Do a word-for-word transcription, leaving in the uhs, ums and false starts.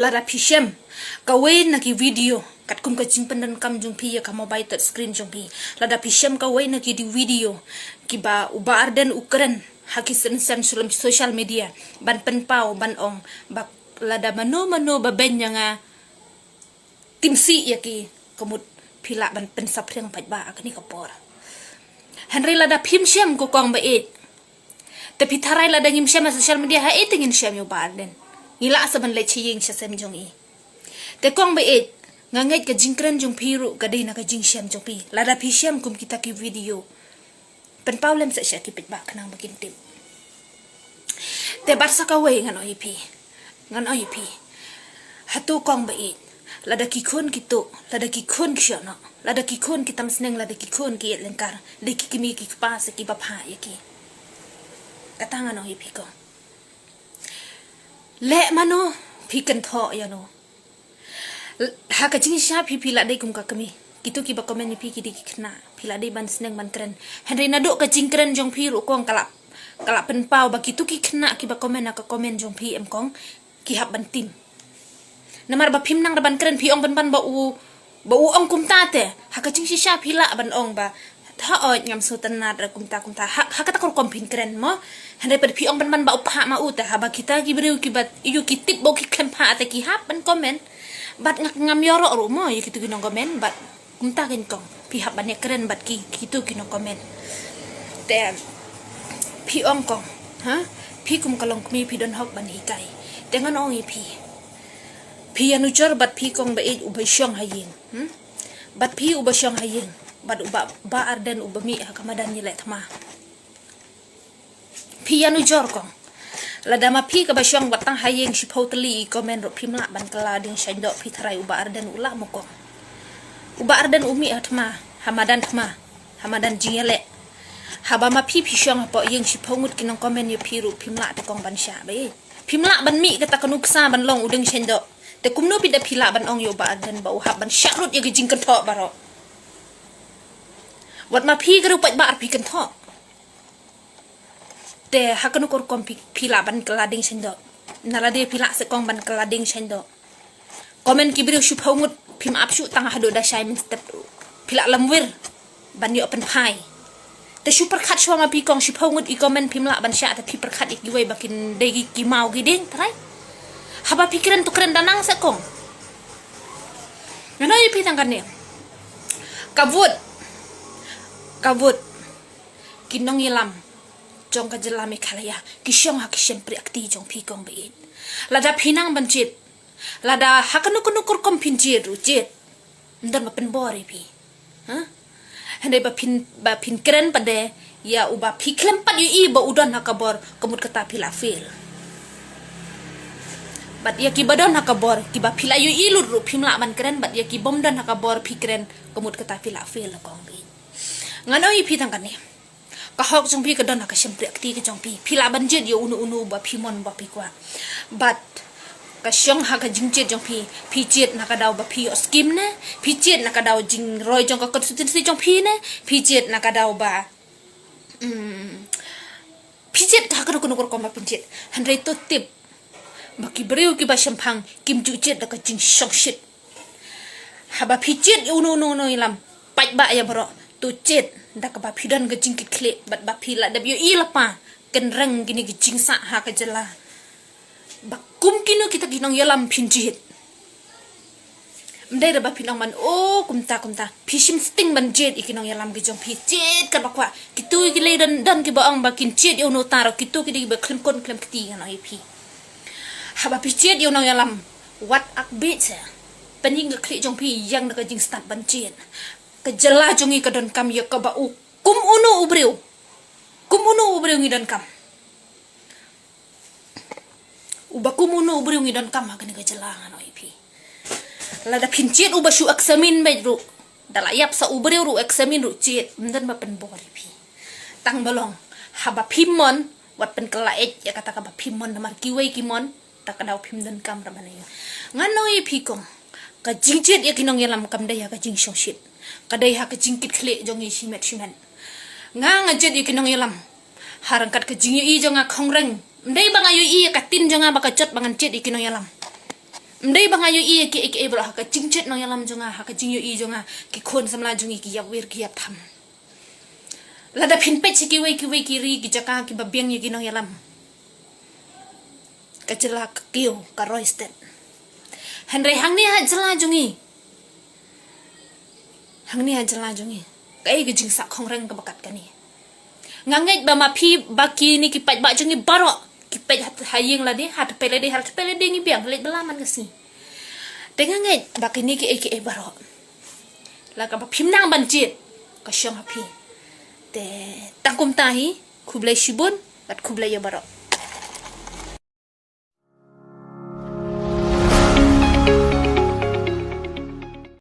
Lada phi shem kawei na ki video katkum ka jingpyndonkam jong phi ïa ka mobile touch screen jong phi, lada phi shem kawei na ki di video kiba u Bah Ardent u kren ha ki sien sien sulem social media ban pynpaw ban ong ba lada mano mano ba beiñ ïa nga, tim sih ïa ki, ka mut phi lah ban pynsaphriang paidbah ha kane ka por. Hynrei lada phim shem, ko kong ba ïeit, te phi tharai lada ngim shem ha social media, haei te ngin shem ïa u Bah Ardent? Ngi lah sa ban leit sha ïing sha sem jong i. Te kong ba ïeit, nga ngeit ka jingkren jong phi ruh ka dei na ka jingshem jong phi. Lada phi shem kum kita ki video, pynpaw lem seh sha ki paidbah khnang ba kin tip. Te bad sa kawei ngan ong ïa phi, ngan ong ïa phi, hato kong ba ïeit, lada ki khun ki tuh, lada ki khun ki shoh noh, lada ki khun ki tam sneng, lada ki khun ki ïeit lyngkar, dei ki kmie ki kpa sa kiba phah ïa ki. Kata ngan ong ïa phi kong. Leh mano, phi kynthoh ïa no. Ha ka jingshisha phi, phi lah dei kum ka kmie. Kito kiba comment ïa phi ki dei ki khynnah. Phi lah dei ban sneng ban kren. Hynrei naduh ka jingkren jong phi ruh kong, ka lah, ka lah pynpaw ba kito ki khynnah kiba comment ha ka comment jong phi, em kong, ki hap ban tim. Namar ba phim nang da ban kren, phi ong pynban ba u, ba u ong kumta te. Ha ka jingshisha phi lah ban ong ba, hooid, ngam sngewtynnat re kumta kumta. Ha, ha kata ka rukom phin kren mo. Hynrei pat phi ong pynban ba u phah ma u te, haba kita ki briew kiba ïoh ki tip ba u ki khlem phah te ki hap ban comment. Bad nga, ngam ïaroh ruh mo ïa kito ki nong comment, bad kumta kein kong, phi hap ban ïakren bad ki, kito ki nong comment. Te phi ong kong, ha? Phi kum ka longkmie phi don hok ban hikai. Te ngan ong ïa phi, phi ïanujor bad phi kong ba ïeit uba shong ha ïing, hmm? Bad phi uba shong ha ïing, bad u Bah, Bah Ardent uba mih ha ka madan ïaleh thma. Phi ïanujor kong. Lada ma phi kaba shong bad tang ha ïing shiphew tylli i comment ruh phim lah ban kylla ding shain doh, phi tharai u Bah Ardent u lah mo kong? U Bah Ardent u mih ha thma, ha madan thma, ha madan jingïaleh. Haba ma phi phi shong hapoh ïing shiphew ngut ki nong comment ïa phi ruh phim lah te kong ban shah ba ïeit. Phim lah ban mih kata ka nuksa ban long u ding shain doh. Te kumno phi da phi lah ban ong ïa u Bah Ardent ba u hap ban shah lut ïa ki jingkynthoh baroh? Wat ma phi ka ruh paidbah phi kynthoh. Te ha kano ka rukom phi, phi lah ban kylla ding shain doh? Na lade phi lah seh kong ban kylla ding shain doh. Comment ki briew shiphew ngut phim ap shuh tang haduh da shai mynstep ruh. Phi lah lamwir ban ïoh pynphai. Te shu pyrkhat shuwa ma phi kong, shiphew ngut i comment phim lah ban shah, te phi pyrkhat ïa kiwei ba kin dei ki, ki maw ki dieng, trai. Haba phi kren to kren da nang seh kong. Ngan ong ïa phi tang kane. Ka vote, ka vote ki nongïalam jong ka jylla Meghalaya ki shong ha ki shympriahkti jong phi kong ba ïeit. Lada phi nang ban jied, lada ha kano kano ka rukom phin jied ruh jied, ym don ba pynbor ïa phi. Ha? Hynrei ba phin, ba phin kren pat de ïa uba phi khlem pat ïohi ba u don ha ka bor, ka mut kata phi lah fail. Bad ïa kiba don ha ka bor, kiba phi lah ïohi lut ruh phim lah ban kren, bad ïa ki bym don ha ka bor phi kren, ka mut kata phi lah fail, la kong ba ïeit. Ngan ong ïa phi tang kane. Ka hok jong phi ka don ha ka shympriahkti ka jong phi. Phi lah ban jied ïa uno uno ba phi mon ba phi kwah. Bad ka shong ha ka jingjied jong phi, phi jied na ka daw ba phi ïoh skim ne, phi jied na ka daw jingroi jong ka constituency jong phi ne, phi jied na ka daw ba, mm, phi jied ha kano kano ka rukom ba phin jied. Hynrei to tip ba ki briew kiba shemphang kim ju jied da ka jingshongshit. Haba phi jied ïa uno uno uno ïalam, paidbah ïa baroh, to jied da kaba phi don ka jingkitkhlieh bad ba phi lah dep ïohi lypa kynreng kine ki jingsah ha ka jylla. Ba kum kino kita ki nongïalam phin jied. Ym dei re ba phin ong ban, oh, kumta kumta. Phi shim sting ban jied ïa ki nongïalam ki jong phi, jied katba kwah. Kito ki lei don, don kiba ong ba kin jied ïa uno uta ruh, kito ki dei kiba khlem khun khlem kti, ngan ong ïa phi. Haba phi jied ïa u nongïalam, wat ak bit se. Pynïeng ka khlieh jong phi, ïeng da ka jingstad ban jied. Ka jylla jong ngi ka donkam ïa kaba u kum uno u briew. Kum uno u briew ngi donkam. Uba kum uno u briew ngi donkam ha kane ka jylla, ngan ong ïa phi. Lada phin jied uba shu examine beit ruh, da la ïap sa u briew ruh examine ruh jied, ym don ba pynbor ïa phi. Tang ba long, haba phim mon, wat pynkylla ïa kata kaba phim mon, namar kiwei ki mon, ta ka daw phim donkam ra ban ïa. Ngan ong ïa phi kong, ka jingjied ïa ki nongïalam kam dei ha ka jingshongshit. Ka dei ha ka jingkitkhlieh jong ngi shimet shimet. Nga nga jied ïa ki nongïalam ha ryngkat ka jingïohi jong nga khongreng. Ym dei ba nga ïohi ïa ka ktien jong nga ba ka jot ba ngan jied ïa ki nongïalam. Ym dei ba nga ïohi ïa kiei kiei baroh ha ka jingjied nongïalam jong nga, ha ka jingïohi jong nga, ki khun samla jong ngi ki ïap wir ki ïap tham. Lada phin peit sha kiwei kiwei ki ri ki jaka kiba biang ïa ki nongïalam, ka jylla ka kiew, ka roi stet. Hynrei hangne ha jylla jong ngi, hangne ha jylla jong ngi, kaei ka jingsah khongren kaba kat kane? Nga ngeit ba ma phi, ba kine ki paidbah jong ngi baroh ki peit ha, ha ïing lade, ha tpei lade, ha tpei lade ngi biang, leit bylla man ka sngi. Te nga ngeit ba kine kiei kiei baroh, la kaba phim nang ban jied, ka shong ha phi. Te tang kumta hi, khublei shibun bad khublei ïa baroh.